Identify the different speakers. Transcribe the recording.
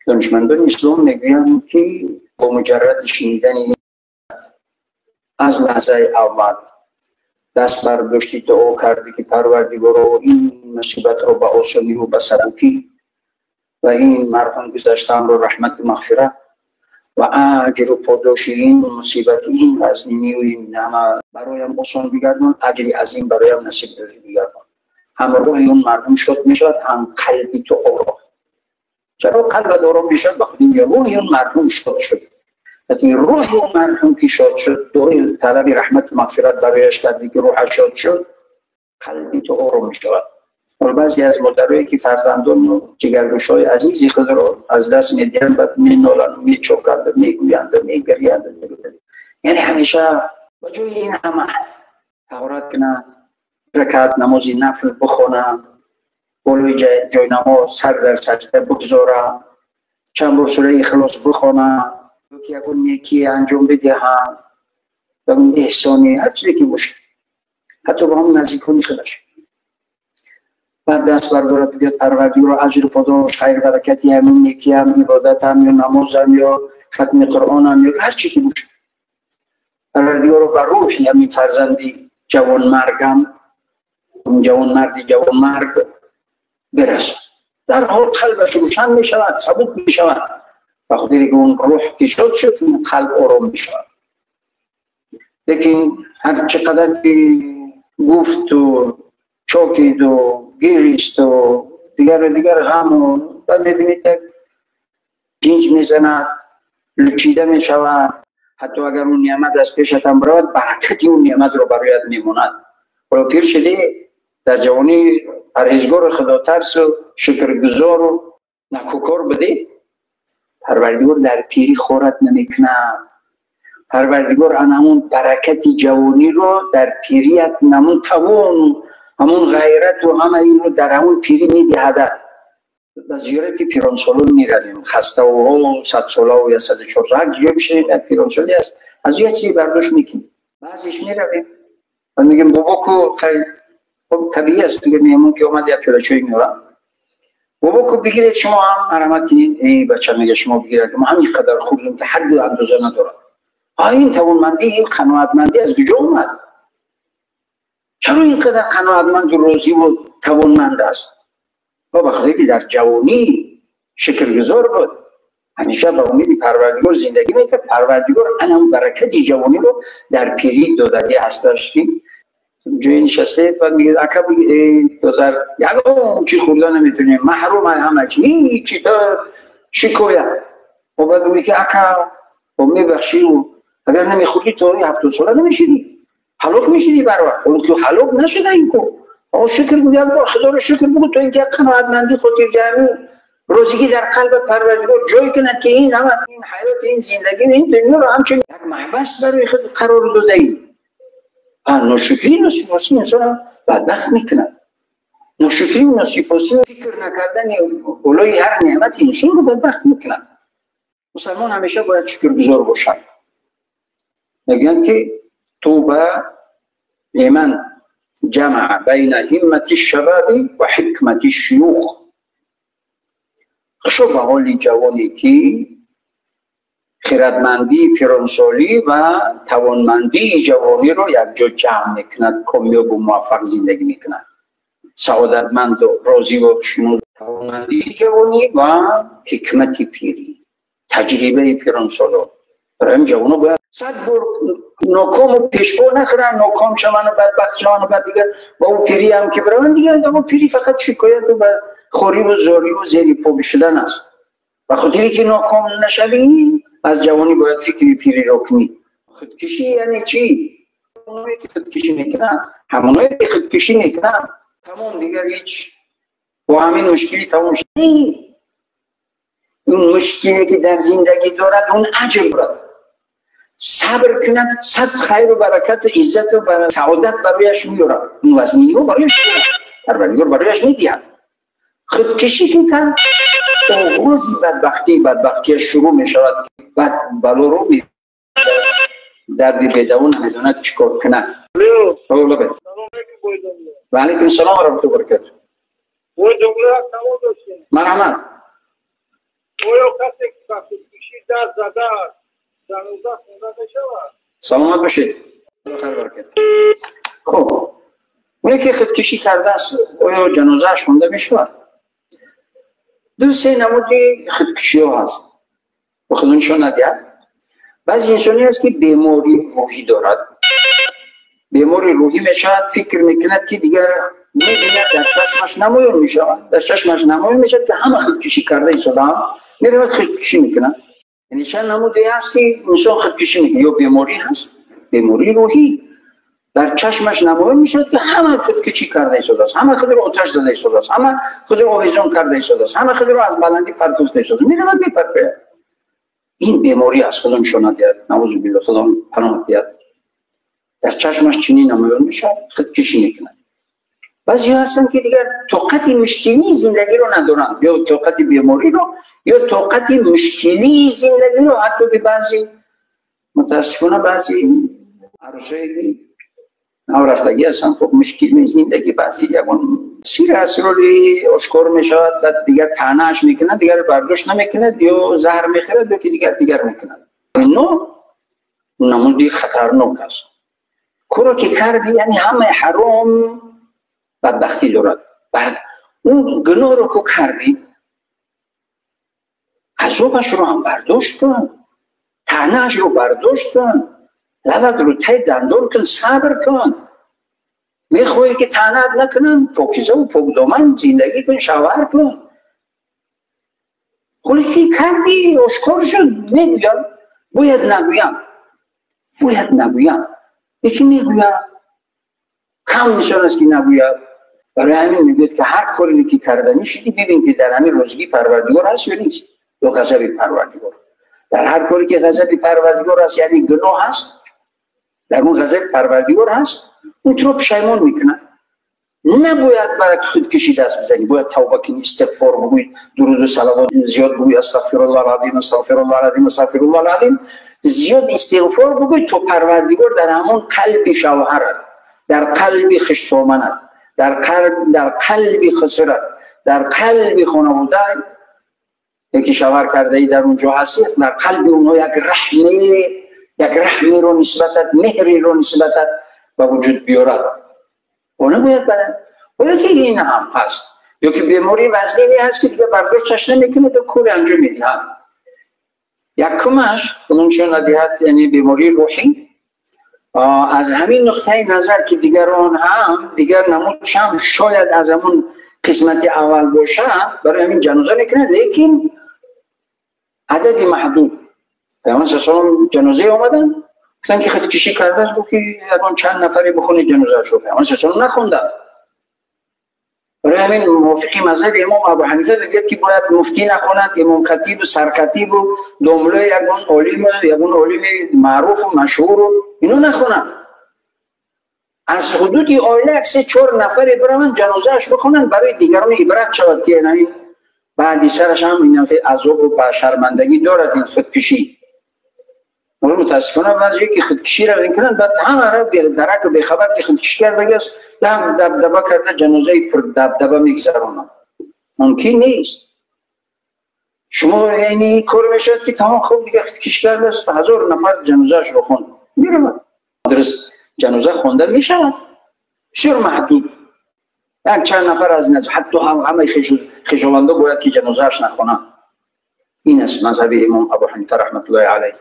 Speaker 1: Донишмандони ислом мегӯянд, ки бо муҷарради шунидани аз лаҳзаи аввал даст бардошти, дуо кардӣ, ки Парвардигоро, ин мусибатро ба осониву ба сабукӣ ва ин марҳум гузаштаамро раҳмату мағфират ва аҷру подоши ин мусибати, ин вазнинию ин ҳама бароям осон бигардон, аҷри азим бароям насиб бигардон. Ҳам рӯҳи он марҳум шод мешавад, ҳам қалби ту ором. Чаро қалбат ором мешавад? Ба худи рӯҳи он марҳум шод шуд. Вақте рӯҳи он марҳум ки шод шуд, дуои талаби раҳмату мағфират барояш кардӣ, ки рӯҳаш шод шуд, қалби ту ором мешавад. Ҳол баъзе аз модарое ки фарзандону ҷигаргӯшҳои азизи худро аз даст медиҳанд, баъд меноланд, мечоканд, мегӯянд, мегирянд. Яъне ҳамеша ба ҷои ин ҳама таҳорат кунанд, ракат намози нафл бихонанд, болои ҷойнамоз сар дар саҷда бигзоранд, чанд бор сураи Ихлос бихонанд, ки ягон некие анҷом бидиҳанд, ягон эҳсоне, ҳар чизе ки бошад, ҳатто ба ҳамон наздикони худаш. Баъд даст бардорад, бигӯяд: Парвардигоро, аҷру подош, хайр, баракати ҳамин некиам, ибодатам ё намозам ё хатми Қуръонам ё ҳар чи ки бошад, Парвардигоро, ба рӯҳи ҳамин фарзанди ҷавонмаргам, ҷавонмарди ҷавонмарг бирасон. Дар ҳол қалбаш рӯшан мешавад, сабук мешавад. Ба хотире ки он рӯҳ ки шод шуд, ин қалб ором мешавад. Лекин ҳар чӣ қадар ки гуфту чокиду гиристу дигару дигар ғаму, баъд мебинед, як ҷинҷ мезанад, лучида мешавад. Ҳатто агар он неъмат аз пешатам биравад, баракати он неъматро барояд мемонад. Ҳоло пир шудӣ, дар ҷавонӣ парҳезгору худотарсу шукргузору накӯкор будӣ, Парвардигор дар пирӣ хорат намекунад. Парвардигор ан ҳамун баракати ҷавониро дар пирият, ҳамун тавону ҳамун ғайрату ҳама инро дар ҳамун пирӣ медиҳад. Ба зиёрати пиронсолон меравем, хаставу 100 солаву 104 сола, ҳар ҷо бишинем, як пиронсолӣ аст, аз як чизе бардошт мекунем. Баъзеш меравем ва мегӯем: бобоку, хай, хоб, табиӣ аст дига, меҳмон ки омад, як пиёла чой меорам, бобоку, бигиред, шумо ҳам марҳамат кунед. Эй бача, мега, шумо бигиред, мо ҳамин қадар хӯрдем, ки ҳадду андоза надорад. А ин тавонмандӣ, ин қаноатмандӣ аз куҷо омад? Чаро ин қадар қаноатманду розиву тавонманд аст? Ва ба хотире ки дар ҷавонӣ шукргузор буд, ҳамеша ба умеди Парвардигор зиндагӣ мекард. Парвардигор анам баракати ҷавониро дар пирӣ додагӣ ҳасташ, ки ҷои нишасте, баъд мегӯяд: ака, додар, ягон чи хӯрда наметонем, маҳрум ҳама чи, ҳичи то шикоят. Ва баъд мегӯяд, ки ака, мебахшиву агар намехӯрдӣ, то 70 сола намешидӣ, ҳалок мешидӣ барвақт. Ҳоло ки ҳалок нашуда, ин ку шукр гӯ, як бор Худоро шукр бигӯ, то инки як қаноатмандӣ, хотирҷамъӣ, розигӣ дар қалбат Парвардигор ҷой кунад, ки ин ҳама ин ҳаёт, ин зиндагӣ, ин дунёро ҳамчун як маҳбас барои худ қарор додаӣ. Ношукрӣ, носипосӣ инсонро бадбахт мекунад. Ношукрӣ, носипосӣ, фикр накардани болои ҳар неъмати инсонро бадбахт мекунад. Мусалмон ҳамеша бояд шукргузор бошад. Мегӯянд, ки طوبى لمن جمع بين همة الشباب وحكمة الشيوخ. хушо ба ҳоли ҷавоне, ки хирадмандии пиронсолӣ ва тавонмандии ҷавониро якҷо ҷамъ мекунад, комёбу муваффақ зиндагӣ мекунад, саодатманду розиву хушнуд. Тавонмандии ҷавонӣ ва ҳикмати пирӣ, таҷрибаи пиронсолон. Барои ҳамин ҷавоно бояд 100 бор нокому пешпо нахӯранд, ноком шаванду бадбахт шаванду, баъд дигар ба ӯ пириам ки бираванд, дигар ӯ пирӣ фақат шикояту ба хориву зориву зери по шудан аст. Ба хотире ки ноком нашавӣ, аз ҷавонӣ бояд фикри пириро кунӣ. Худкушӣ яъне чӣ? Оное ки худкушӣ мекунанд, ҳамоное ки худкушӣ мекунанд, тамом, дигар ҳеҷ, бо ҳамин мушкилӣ тамом шуд. Он мушкиле ки дар зиндагӣ дорад, он аҷр дорад. Сабр кунад, сад хайру баракату иззату саодат барояш меорад. Он вазниниҳо барояш Парвардигор барояш медиҳад. Худкушӣ ки кард, оғози бадбахтии бадбахтияш шурӯъ мешавад, баъд балоро дарди бедаво, намедонад чӣ кор кунад. Ва алайкум салом ва раҳматуллоҳи баракату. Марҳамат.
Speaker 2: Оё Касе ки ба худкушӣ даст задааст, ҷаноза хонда мешавад?
Speaker 1: Саломат бошед, хайр баракат. Хуб, оне ки худкушӣ кардааст, оё ҷанозааш хонда мешавад? Ду се намуди худкушиҳо ҳаст, ба худо нишон надиҳад. Баъзе инсоне ҳаст, ки бемории рӯҳӣ дорад, бемори рӯҳӣ мешавад, фикр мекунад, ки дигар мебинад, дар чашмаш намоён мешавад, дар чашмаш намоён мешавад, ки ҳама худкушӣ карда истодаам, меравад, худкушӣ мекунад. Яъне чанд намуде ҳаст, ки инсон худкушӣ мекунад: ё беморӣ ҳаст, бемории рӯҳӣ, дар чашмаш намоён мешавад, ки ҳама худкушӣ карда истодааст, ҳама худро оташ зада истодааст, ҳама худро овезон карда истодааст, ҳама худро аз баландӣ партофта истодааст, меравад, мепарпояд. Ин беморӣ аст, худо нишон надиҳад, наъузу биллоҳ, худо паноҳ диҳад. Дар чашмаш чунин намоён мешавад, худкушӣ мекунад. Баъзеҳо ҳастанд, ки дигар тоқати мушкилии зиндагиро надоранд, ё тоқати бемориро, ё тоқати мушкилии зиндагиро. Ҳатто ки баъзе, мутаассифона, баъзе арӯсое наврафтагӣ ҳастанд, хуб, мушкили зиндагӣ, баъзе ягон сир асрори ошкор мешавад, баъд дигар таънааш мекунад, дигар бардошт намекунад, ё заҳр мехӯрад, ё ки дигар мекунад. Ино намуди хатарнок аст. Коро ки карди, яъне ҳамаи ҳаром бадбахтӣ дорад. Он гуноҳро ку кардӣ, азобашро ҳам бардошт кун, таънаашро бардошт кун, лабатро тай дандон кун, сабр кун. Мехоҳӣ, ки таънат накунанд, покизаву покдоман зиндагӣ кун, шавҳар кун. Ҳоле ки кардӣ, ошкор шуд, мегӯям, бояд нагӯям, бояд нагӯям, лекин мегӯям. Кам нишон аст, ки нагӯяд. Барои ҳамин мегӯяд, ки ҳар коре ки карданӣ шудӣ, бибин, ки дар ҳамин розигии Парвардигор ҳаст ё нест, ё ғазаби Парвардигор. Дар ҳар коре ки ғазаби Парвардигор аст, яъне гуноҳ ҳаст, дар он ғазаби Парвардигор ҳаст, он туро пушаймон мекунад. Набояд ба худкушӣ даст бизанӣ, бояд тавба кунӣ, истиғфор бигӯӣ, дуруду салавот зиёд бигӯӣ: астағфируллоҳ алазим, астағфируллоҳ алазим, астағфируллоҳ алазим. Зиёд истиғфор бигӯй, то Парвардигор дар ҳамон қалби шавҳарат, дар қалби хиштоманат, дар қалби хусрат, дар қалби хонавода, яке шавҳар кардаӣ, дар он ҷо ҳастӣ, дар қалби онҳо як раҳме, як раҳмеро нисбатат, меҳреро нисбатат ба вуҷуд биёрад. Она бояд бада. Ҳоло ки ин ҳам ҳаст, ё ки бемории вазнине ҳаст, ки дигар бардошташ намекунад, кори анҷом медиҳад. Якумаш, худо нишон надиҳад, яъне бемории рӯҳӣ. Аз ҳамин нуқтаи назар, ки дигарон ҳам, дигар намудшам шояд аз ҳамон қисмати аввал бошад, барои ҳамин ҷаноза мекунад, лекин адади маҳдуд. Пайғамбар саллаллоҳу алайҳи васаллам ҷанозае омаданд, гуфтанд, ки худкушӣ кардааст, гуфт, ки ягон чанд нафаре бихонед ҷанозаашро. Пайғамбар саллаллоҳу алайҳи васаллам нахонданд. Барои ҳамин мувофиқи мазҳаби имом Абу Ҳанифа мегӯяд, ки бояд муфтӣ нахонад, имомхатибу сархатибу домлои ягон олиму ягон олими маъруфу машҳуру ино нахонанд. Аз ҳудуди оила як се чор нафаре бираванд, ҷанозааш бихонанд, барои дигарон ибрат шавад, ки ин баъди сараш ҳам ин азобу ба шармандагӣ дорад ин худкушӣ. Ҳоло мутаассифона баъзе ки худкуширо мекунанд, баъд ҳамаро дараку бехабар, ки худкушӣ кардагиаст, як дабдаба карда, ҷанозаи пурдабдаба мегузаронанд. Мумкин нест. Шумо яъне кор мешавад, ки тамом, хуб, дигар худкушӣ кардааст, 1000 нафар ҷанозаашро хонд, меравад. Дуруст, ҷаноза хонда мешавад, бисёр маҳдуд, як чанд нафар аз ҳатто ҳамаи хешовандо бояд ки ҷанозааш нахонанд. Ин аст мазҳаби имом Абу Ҳанифа раҳматуллоҳи алайҳ.